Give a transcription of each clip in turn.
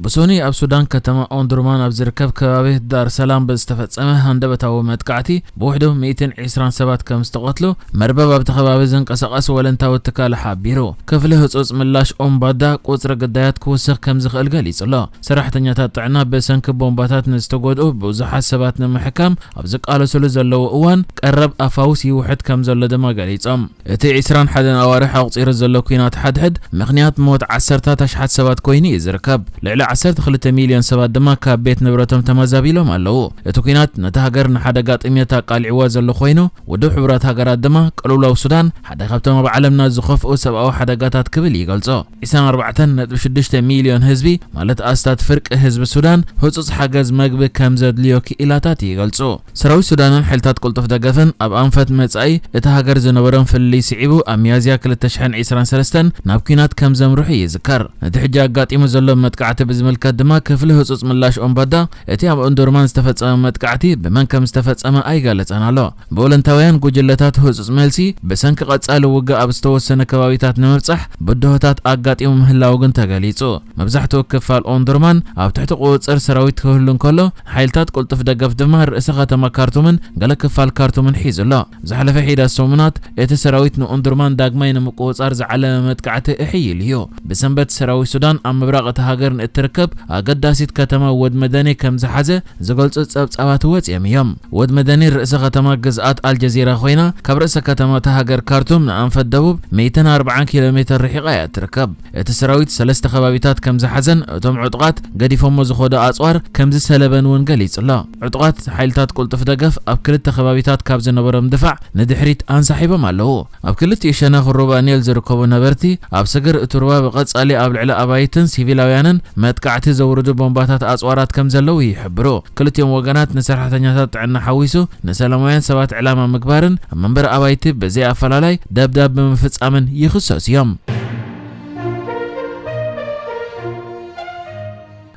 ብሶኒ ኣብ ሱዳን ከተማ ኦንዱርማን ኣብ ዝርከብ ከባቢ ዳር ሰላም ብዝተፈጸመ ሃንደበታዊ መጥቃዕቲ ብውሕዱ ሚእትን ዕስራን ሰባት ከም ዝተቐትሉ መርበብ ኣብቲ ከባቢ ዝንቀሳቐስ ወለንታዊ ትካል ሓቢሩ። ክፍሊ ህጹጽ ምላሽ ኦምባዳ ቁጽሪ ግዳያት ክውስኽ ከም ዝኽእል ገሊጹ ኣሎ። ሰራሕተኛታት ጥዕና ብሰንኪ ቦምባታት ንዝተጎድኡ ብዙሓት ሰባት ንምሕካም ኣብ ዝቃለሱሉ ዘለዉ እዋን ቀረብ ኣፋውስ ይውሕድ ከም ዘሎ ድማ ገሊጾም። እቲ ዕስራን ሓደን ኣዋርሕ ኣቑጺሩ ዘሎ ኲናት ሓድሕድ ምኽንያት ሞት ዓሰርታት ኣሽሓት ሰባት ኮይኑ እዩ ዝርከብ። ልዕሊ ዓሰርተ ክልተ ሚልዮን ሰባት ድማ ካብ ቤት ንብረቶም ተመዛቢሎም ኣለዉ። እቲ ኲናት ነታ ሃገር ንሓደጋ ጥሜት ኣቃሊዕዋ ዘሎ ኮይኑ፣ ውድብ ሕቡራት ሃገራት ድማ ቅልውላው ሱዳን ሓደ ካብቶም ኣብ ዓለምና ዝኸፍኡ ሰብኣዊ ሓደጋታት ክብል ይገልጾ። ዕስራን ኣርባዕተን ነጥቢ ሽዱሽተ ሚልዮን ህዝቢ፣ ማለት ኣስታት ፍርቂ ህዝቢ ሱዳን፣ ህጹጽ ሓገዝ መግቢ ከም ዘድልዮ ክኢላታት ይገልጹ። ሰራዊት ሱዳንን ሓይልታት ቅልጡፍ ደገፍን ኣብ ኣንፈት መጻኢ እታ ሃገር ዝነበሮም ፍልልይ ስዒቡ ኣብ ሚያዝያ ክልተ ሽሕን ዕስራን ሰለስተን ናብ ኲናት ከም ዘምርሑ ይዝከር። ነቲ ሕጂ ኣጋጢሙ ዘሎ መጥቃዕቲ ብዝምልከት ድማ ክፍሊ ህጹጽ ምላሽ ኦምባዳ እቲ ኣብ ኦንዱርማን ዝተፈጸመ መጥቃዕቲ ብመን ከም ዝተፈጸመ ኣይገለጸን ኣሎ። ብወለንታውያን ጉጅለታት ህጹጽ መልሲ ብሰንኪ ቀጻሊ ውግእ ኣብ ዝተወሰነ ከባቢታት ንምብጻሕ ብድሆታት ኣጋጢሙ ምህላው ግን ተገሊጹ። መብዛሕትኡ ክፋል ኦንዱርማን ኣብ ትሕቲ ቁጽጽር ሰራዊት ክህሉ እንከሎ፣ ሓይልታት ቅልጡፍ ደገፍ ድማ ርእሰ ከተማ ካርቱምን ገለ ክፋል ካርቱምን ሒዙ ኣሎ። ዝሓለፈ ሒዳት ሰሙናት እቲ ሰራዊት ንኦንዱርማን ዳግማይ ንምቁጽጻር ዝዓለመ መጥቃዕቲ እሕይሉ እዩ። ብሰንበት ሰራዊት ሱዳን ኣብ ምብራቕ እታ ሃገር ንእትርከብ ኣገዳሲት ከተማ ወድ መደኔ ከም ዝሓዘ ዝገልጹ ጸብጻባት ወጺኦም እዮም። ወድ መደኔ ርእሰ ከተማ ግዝኣት ኣልጀዚራ ኮይና፣ ካብ ርእሰ ከተማ እታ ሃገር ካርቱም ንኣንፈት ደቡብ ሚእትን ኣርባዓን ኪሎ ሜተር ርሒቓ እያ እትርከብ። እቲ ሰራዊት ሰለስተ ከባቢታት ከም ዝሓዘን እቶም ዕጡቓት ገዲፎሞ ዝኸዱ ኣጽዋር ከም ዝሰለበን እውን ገሊጹ ኣሎ። ዕጡቓት ሓይልታት ቅልጡፍ ደገፍ ኣብ ክልተ ከባቢታት ካብ ዝነበሮም ድፋዕ ንድሕሪት ኣንሳሒቦም ኣለዉ። ኣብ ክልቲኡ ሸነኽ ሩባ ኒል ዝርከቡ ነበርቲ ኣብ ስግር እቲ ሩባ ብቐጻሊ ኣብ ልዕሊ ኣባይትን ሲቪላውያንን መጥቃዕቲ ዘውርዱ ቦምባታት ኣጽዋራት ከም ዘለዉ ይሕብሩ። ክልቲኦም ወገናት ንሰራሕተኛታት ጥዕና ሓዊሱ ንሰላማውያን ሰባት ዕላማ ምግባርን ኣብ መንበሪ ኣባይቲ ብዘይ ኣፈላላይ ደብዳብ ብምፍጻምን ይኽሰሱ እዮም።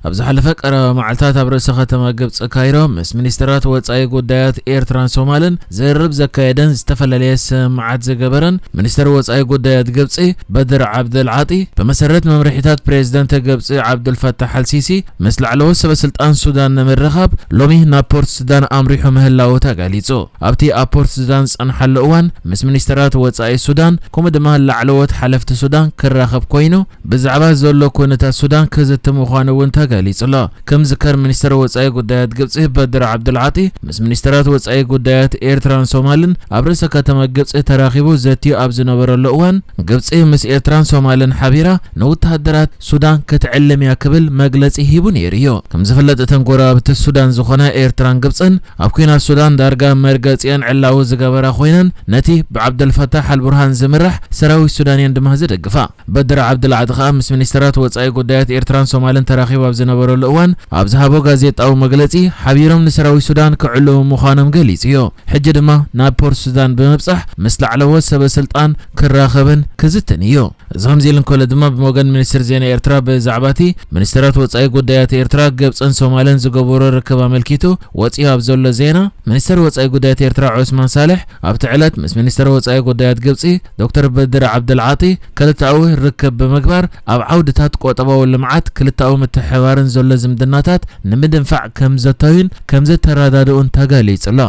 ኣብ ዝሓለፈ ቀረባ መዓልታት ኣብ ርእሰ ከተማ ግብጺ ካይሮ ምስ ሚኒስተራት ወጻኢ ጉዳያት ኤርትራን ሶማልን ዝርርብ ዘካየደን ዝተፈላለየ ስምምዓት ዝገበረን ሚኒስተር ወጻኢ ጉዳያት ግብጺ በድር ዓብደል ዓጢ፣ ብመሰረት መምርሒታት ፕሬዝደንት ግብጺ ዓብዱል ፈታሕ ኣልሲሲ፣ ምስ ላዕለዎት ሰበ ስልጣን ሱዳን ንምርኻብ ሎሚ ናብ ፖርት ሱዳን ኣምሪሑ ምህላዉ ተገሊጹ። ኣብቲ ኣብ ፖርት ሱዳን ዝጸንሓሉ እዋን ምስ ሚኒስተራት ወጻኢ ሱዳን፣ ከምኡ ድማ ላዕለዎት ሓለፍቲ ሱዳን ክራኸብ ኮይኑ፣ ብዛዕባ ዘሎ ኩነታት ሱዳን ክዝቲ ምዃኑ እውን ተገሊጹ ኣሎ። ከም ዝከር ሚኒስተር ወጻኢ ጉዳያት ግብጺ በድር ዓብዱልዓጢ ምስ ሚኒስተራት ወጻኢ ጉዳያት ኤርትራን ሶማልን ኣብ ርእሰ ከተማ ግብጺ ተራኺቡ ዘትዩ ኣብ ዝነበረሉ እዋን፣ ግብጺ ምስ ኤርትራን ሶማልን ሓቢራ ንወተሃደራት ሱዳን ክትዕልም እያ ክብል መግለጺ ሂቡ ነይሩ እዩ። ከም ዝፍለጥ እተን ጎረባብቲ ሱዳን ዝኾና ኤርትራን ግብጽን ኣብ ኲናት ሱዳን ዳርጋ መርገጺአን ዕላዊ ዝገበራ ኮይነን ነቲ ብዓብደልፈታሕ ኣልቡርሃን ዝምራሕ ሰራዊት ሱዳን እየን ድማ ዝደግፋ። በድር ዓብድልዓጢ ከኣ ምስ ሚኒስተራት ወጻኢ ጉዳያት ኤርትራን ሶማልን ተራኺቡ ኣብ ዝነበረሉ እዋን ኣብ ዝሃቦ ጋዜጣዊ መግለጺ ሓቢሮም ንሰራዊት ሱዳን ክዕልዉ ምዃኖም ገሊጹ እዩ። ሕጂ ድማ ናብ ፖርት ሱዳን ብምብጻሕ ምስ ላዕለዎት ሰበ ስልጣን ክራኸብን ክዝትን እዩ። እዚ ከምዚ ኢሉ እንከሎ ድማ ብወገን ሚኒስትር ዜና ኤርትራ ብዛዕባ እቲ ሚኒስተራት ወጻኢ ጉዳያት ኤርትራ ግብጽን ሶማልን ዝገበሮ ርክብ ኣመልኪቱ ወጺኡ ኣብ ዘሎ ዜና፣ ሚኒስተር ወጻኢ ጉዳያት ኤርትራ ዑስማን ሳልሕ ኣብቲ ዕለት ምስ ሚኒስተር ወጻኢ ጉዳያት ግብጺ ዶክተር በድር ዓብደልዓጢ ክልተኣዊ ርክብ ብምግባር ኣብ ዓውድታት ቆጠባዊ ልምዓት ክልተኣዊ ምትሕብባርን ዘሎ ዝምድናታት ንምድንፋዕ ከም ዘተዩን ከም ዝተረዳድኡን ተገሊጹ ኣሎ።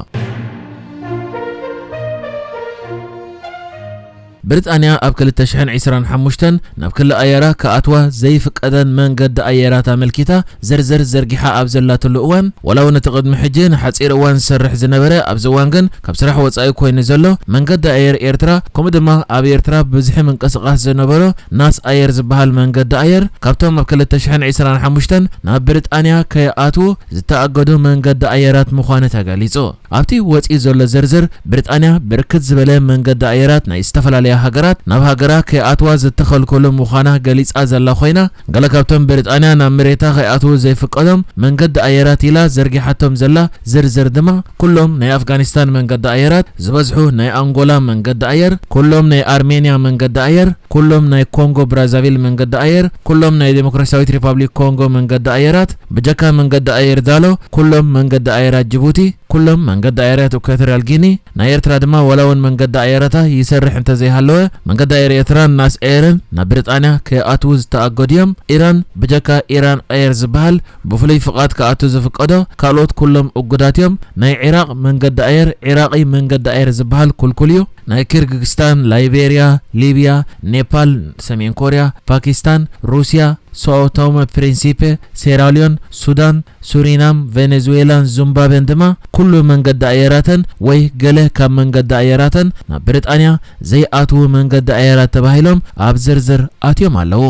ብሪጣንያ ኣብ ክልተ ሽሕን ዕስራን ሓሙሽተን ናብ ክሊ ኣየራ ክኣትዋ ዘይፍቀደን መንገዲ ኣየራት ኣመልኪታ ዝርዝር ዘርጊሓ ኣብ ዘላትሉ እዋን፣ ዋላ እውን እቲ ቅድሚ ሕጂ ንሓጺር እዋን ዝሰርሕ ዝነበረ ኣብዚ እዋን ግን ካብ ስራሕ ወጻኢ ኮይኑ ዘሎ መንገዲ ኣየር ኤርትራ፣ ከምኡ ድማ ኣብ ኤርትራ ብዝሒ ምንቅስቓስ ዝነበሮ ናስ ኣየር ዝበሃል መንገዲ ኣየር ካብቶም ኣብ ክልተ ሽሕን ዕስራን ሓሙሽተን ናብ ብሪጣንያ ከይኣትዉ ዝተኣገዱ መንገዲ ኣየራት ምዃኑ ተገሊጹ። ኣብቲ ወጺኡ ዘሎ ዝርዝር፣ ብሪጣንያ ብርክት ዝበለ መንገዲ ኣየራት ናይ ዝተፈላለያ ሃገራት ናብ ሃገራ ከይኣትዋ ዝተኸልከሉ ምዃና ገሊጻ ዘላ ኮይና፣ ገለ ካብቶም ብሪጣንያ ናብ መሬታ ከይኣትዉ ዘይፍቀዶም መንገዲ ኣየራት ኢላ ዘርጊሓቶም ዘላ ዝርዝር ድማ፣ ኩሎም ናይ ኣፍጋኒስታን መንገዲ ኣየራት፣ ዝበዝሑ ናይ ኣንጎላ መንገዲ ኣየር፣ ኩሎም ናይ ኣርሜንያ መንገዲ ኣየር፣ ኩሎም ናይ ኮንጎ ብራዛቪል መንገዲ ኣየር፣ ኩሎም ናይ ዴሞክራሲያዊት ሪፓብሊክ ኮንጎ መንገዲ ኣየራት፣ ብጀካ መንገዲ ኣየር ዳሎ፣ ኩሎም መንገዲ ኣየራት ጅቡቲ፣ ኩሎም መንገዲ ኣየራት ኢኳቶሪያል ጊኒ፣ ናይ ኤርትራ ድማ ዋላ እውን መንገዲ ኣየራታ ይሰርሕ እንተዘይሃለ፣ ኣለወ። መንገዲ ኣየር ኤርትራን ናስ ኤርን ናብ ብሪጣንያ ከይኣትዉ ዝተኣገዱ እዮም። ኢራን ብጀካ ኢራን ኣየር ዝበሃል ብፍሉይ ፍቓድ ክኣቱ ዝፍቀዶ ካልኦት ኩሎም እጉዳት እዮም። ናይ ዒራቕ መንገዲ ኣየር ዒራቒ መንገዲ ኣየር ዝበሃል ኩልኩል እዩ። ናይ ኪርጊስታን፣ ላይቤርያ፣ ሊብያ፣ ኔፓል፣ ሰሜን ኮርያ፣ ፓኪስታን፣ ሩስያ፣ ሳኦ ቶመ ፕሪንሲፔ፣ ሴራሊዮን፣ ሱዳን፣ ሱሪናም፣ ቬኔዙዌላን ዙምባቤን ድማ ኩሉ መንገዲ ኣየራተን ወይ ገለ ካብ መንገዲ ኣየራተን ናብ ብሪጣንያ ዘይኣትዉ መንገዲ ኣየራት ተባሂሎም ኣብ ዝርዝር ኣትዮም ኣለዉ።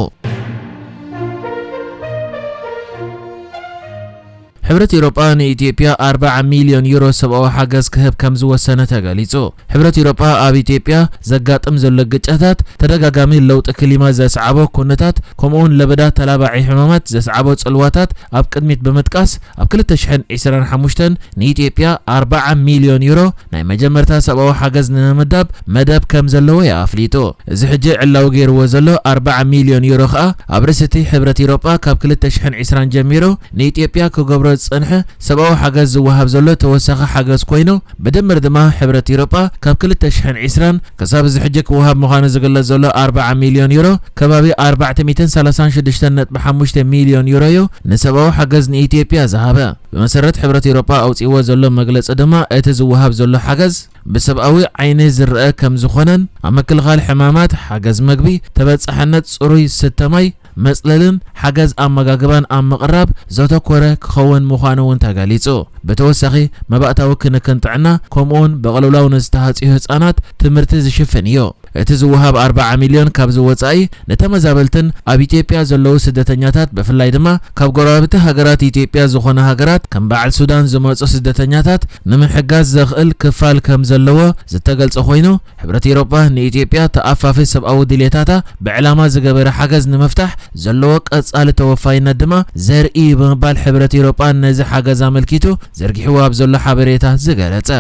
ሕብረት ኤውሮጳ ንኢትዮጵያ ኣርባዓ ሚልዮን ዩሮ ሰብኣዊ ሓገዝ ክህብ ከም ዝወሰነ ተገሊጹ። ሕብረት ኤውሮጳ ኣብ ኢትዮጵያ ዘጋጥም ዘሎ ግጭታት፣ ተደጋጋሚ ለውጢ ክሊማ ዘስዓቦ ኩነታት፣ ከምኡውን ለበዳ ተላባዒ ሕማማት ዘስዓቦ ጽልዋታት ኣብ ቅድሚት ብምጥቃስ፣ ኣብ ክልተ ሽሕን ዕስራን ሓሙሽተን ንኢትዮጵያ ኣርባዓ ሚልዮን ዩሮ ናይ መጀመርታ ሰብኣዊ ሓገዝ ንምምዳብ መደብ ከም ዘለዎ እዩ ኣፍሊጡ። እዚ ሕጂ ዕላዊ ገይርዎ ዘሎ ኣርባዓ ሚልዮን ዩሮ ከኣ ኣብ ርእሲ እቲ ሕብረት ኤውሮጳ ካብ ክልተ ሽሕን ዕስራን ጀሚሩ ንኢትዮጵያ ክገብሮ ዝጸንሐ ሰብኣዊ ሓገዝ ዝወሃብ ዘሎ ተወሳኺ ሓገዝ ኮይኑ፣ ብድምር ድማ ሕብረት ኤውሮጳ ካብ ክልተ ሽሕን ዕስራን ክሳብ እዚ ሕጂ ክወሃብ ምዃኑ ዝግለጽ ዘሎ ኣርባዓ ሚልዮን ዩሮ፣ ከባቢ ኣርባዕተ ሚእትን ሰላሳን ሽዱሽተን ነጥቢ ሓሙሽተ ሚልዮን ዩሮ እዩ ንሰብኣዊ ሓገዝ ንኢትዮጵያ ዝሃበ። ብመሰረት ሕብረት ኤውሮጳ ኣውጺእዎ ዘሎ መግለጺ ድማ፣ እቲ ዝወሃብ ዘሎ ሓገዝ ብሰብኣዊ ዓይኒ ዝረአ ከም ዝኾነን ኣብ ምክልኻል ሕማማት፣ ሓገዝ መግቢ፣ ተበጻሕነት ጽሩይ ስተ ማይ፣ መጽለልን ሓገዝ ኣመጋግባን ኣብ ምቕራብ ዘተኮረ ክኸውን ምዃኑ እውን ተገሊጹ። ብተወሳኺ፣ መባእታዊ ክንክን ጥዕና፣ ከምኡውን ብቕልውላው ንዝተሃጽዩ ህጻናት ትምህርቲ ዝሽፍን እዩ። እቲ ዝወሃብ ኣርባዓ ሚልዮን ካብዚ ወጻኢ፣ ንተመዛበልትን ኣብ ኢትዮጵያ ዘለዉ ስደተኛታት፣ ብፍላይ ድማ ካብ ጎረባብቲ ሃገራት ኢትዮጵያ ዝኾና ሃገራት ከም በዓል ሱዳን ዝመጹ ስደተኛታት ንምሕጋዝ ዘኽእል ክፋል ከም ዘለዎ ዝተገልጸ ኮይኑ፣ ሕብረት ኤውሮጳ ንኢትዮጵያ ተኣፋፊ ሰብኣዊ ድሌታታ ብዕላማ ዝገበረ ሓገዝ ንምፍታሕ ዘለዎ ቀጻሊ ተወፋይነት ድማ ዘርኢ እዩ ብምባል፣ ሕብረት ኤውሮጳ ነዚ ሓገዝ ኣመልኪቱ ዘርጊሕዎ ኣብ ዘሎ ሓበሬታ ዝገለጸ።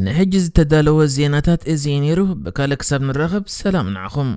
ንሕጂ ዝተዳለወ ዜናታት እዚ እዩ ነይሩ። ብካልእ ክሳብ ንራኸብ፣ ሰላም ንዓኹም።